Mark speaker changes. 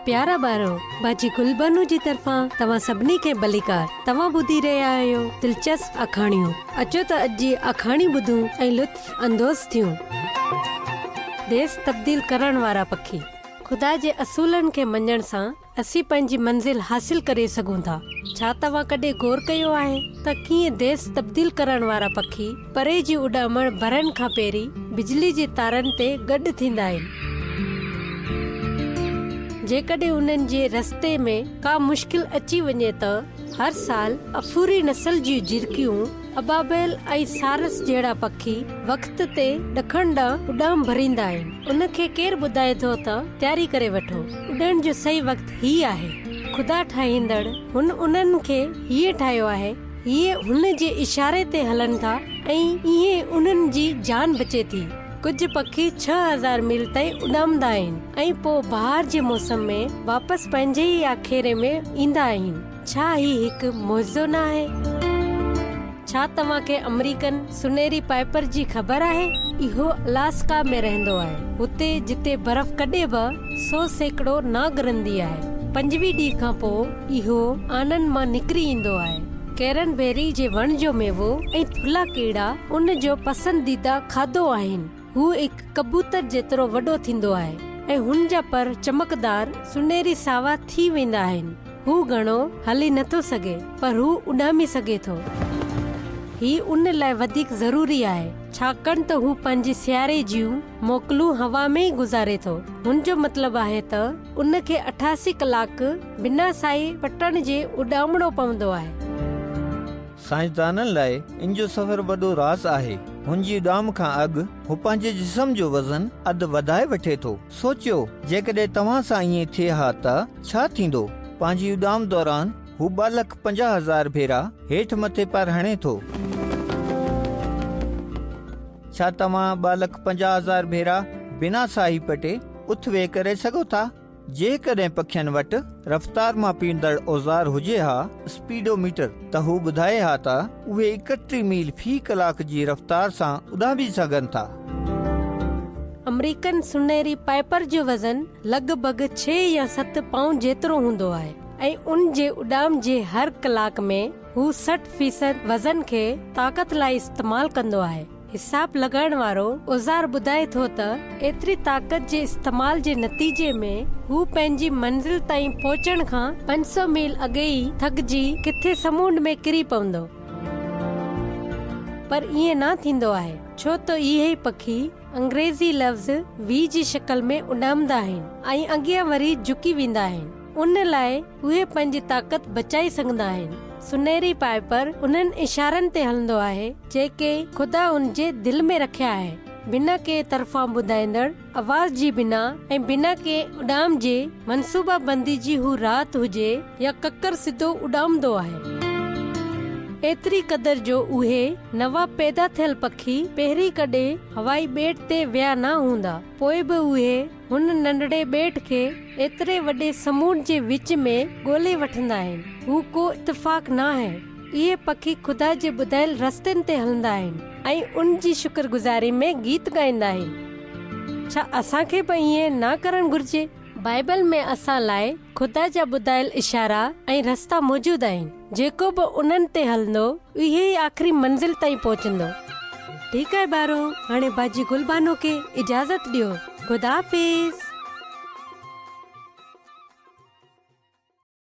Speaker 1: پيارا ٻارو، باجي گل بانو جي طرفان توهان سڀني کي ڀليڪار. توهان ٻڌي رهيا آهيو دلچسپ آکاڻيون. اچو ته اڄ جي آکاڻي ٻڌون ۽ لطف اندوز ٿيون. ديس تبديل ڪرڻ وارا پکي. خدا جي اصولن کي مڃڻ سان اسين پنهنجي منزل حاصل ڪري سگهون ٿا. ڇا توهان ڪڏهن غور ڪيو آهي ته ڪيئن ديس تبديل ڪرڻ وارا پکي پري جي اڏامڻ ڀرڻ کان پهرين بجلي جي تارن تي گڏ ٿيندا آهن؟ جيڪڏهن انهن جي رستي ۾ ڪا مشڪل اچي وڃي ته هر سال افوري نسل جون جهرڪيون ابابيل ۽ سارس جهڙا پکي وقت تي ڏکڻ ڏانهن اڏام ڀريندا آهن. ان کي ڪير ٻڌائي ٿو ته تياري ڪري وٺو، اڏڻ جو صحيح وقت هي آهي. خدا ٺاهيندڙ هن انهن کي هيئن ٺاهيو آهي، اهي هن جي اشاري تي هلن ٿا ۽ ائين انهن جي جان بچي ٿي. ڪجهه پکي 6000 ميل تائين اڏامندا آهن ۽ پوء بهار جي موسم ۾ واپس پنهنجي ئي آکيري ۾ ايندا آهن. ڇا هي هڪ معجزو نه آهي؟ ڇا توهان کي آمريڪن سنهري پائپر جي خبر آهي؟ اهو الاسڪا ۾ رهندو آهي، هتي جتي برف ڪڏهن به 100% نه ڳرندي آهي. 25 ڏينهن کان پوء اهو آنن مان نڪري ايندو آهي. ڪيرن بيري جي وڻ جو ميوو ۽ ٿلها ڪيڙا ان جو پسنديده کاڌو آهن. هو هڪ ڪبوتر جيترو وڏو ٿيندو آهي ۽ هن جا پر چمڪدار سنهري ساوا ٿي ويندا آهن. هو گهڻو هلي نه ٿو سگهي پر هو اڏامي سگهي ٿو. هي ان لاء وڌيڪ ضروري آهي ڇاڪاڻ ته هو پنهنجي سياري جون موڪلون هوا ۾ ئي گذاري ٿو. هن جو مطلب آهي ته ان کي 88 ڪلاڪ بنا ساهي پٽڻ جي اڏامڻو پوندو آهي.
Speaker 2: سائنسدانن لاء ان جو سفر وڏو راز آهي. هن جي اڏام کان اڳ هو پنهنجي جسم جو وزن اڌ وڌائي وٺي ٿو. سوچيو، جيڪڏهن توهان سان ائين ٿئي ها ته ڇا ٿيندو؟ پنهنجي اڏام دوران هو 2,50,000 ڀيرا هيٺ مٿي پر هڻي ٿو. ڇا توهان 2,50,000 ڀيرا بنا ساهي پٽي اٿ ويهه ڪري سگهو ٿا؟ جيڪڏهن پکين وٽ رفتار ماپيندڙ اوزار هجي ها، اسپيڊو ميٽر، ته هو ٻڌائي ها ته اهي 31 ميل في ڪلاڪ جي رفتار سان اڏامي سگهن ٿا.
Speaker 1: آمريڪن سنهري پائپر جو وزن لڳ ڀڳ 6 يا 7 پائونڊ جيترو هوندو آهي ۽ ان جي اڏام جي هر ڪلاڪ ۾ هو 60 فيصد وزن کي طاقت لاء استعمال ڪندو آهي. حساب لڳائڻ وارو اوزار ٻڌائي ٿو ته ايتري طاقت جي استعمال جي نتيجي ۾ هو پنهنجي منزل تائين پهچڻ کان 500 ميل اڳي ئي ٿڪجي ڪٿي سمونڊ ۾ ڪري پوندو. پر ائين نه ٿيندو آهي ڇو ته اهي پکي انگريزي لفظ وي جي شڪل ۾ اڏامندا آهن ۽ اڳيان وري جهڪي ويندا آهن. ان لاء اهي پنهنجي طاقت بچائي سگهندا آهن. سنهري پائپر انهن اشارن تي هلندو آهي، جيڪي خدا ان جي دل ۾ رکيا آهي. بنا ڪنهن طرفان ٻڌائيندڙ آواز جي بنا ۽ بنا ڪنهن اڏام جي منصوبه بندي جي هو رات هجي يا ڪڪر سڌو اڏامندو آهي. ايتري قدر جو اهي نوان پيدا ٿيل پکي پهرين ڪڏهن هوائي ٻيٽ تي ويا نه هوندا، پوء به اهي هن ننڍڙي ٻيٽ کي ايتري وڏي سمونڊ جي وچ ۾ ڳولي وٺندا آهن. هو ڪو اتفاق نه آهي. اهي پکي خدا جي ٻڌايل رستن تي هلندا آهن ۽ ان جي شڪرگذاري ۾ گيت ڳائيندا آهن. ڇا اسان کي به ائين نه ڪرڻ گهرجي؟ بائيبل ۾ اسان لاء خدا جا ٻڌايل اشارا ۽ رستا موجود آهن. جيڪو به انهن تي هلندو، اهي ئي آخري منزل تائين پهچندو. ٺيڪ آهي ٻارو، هاڻي باجي گل بانو کي اجازت ڏيو. خدا حافظ.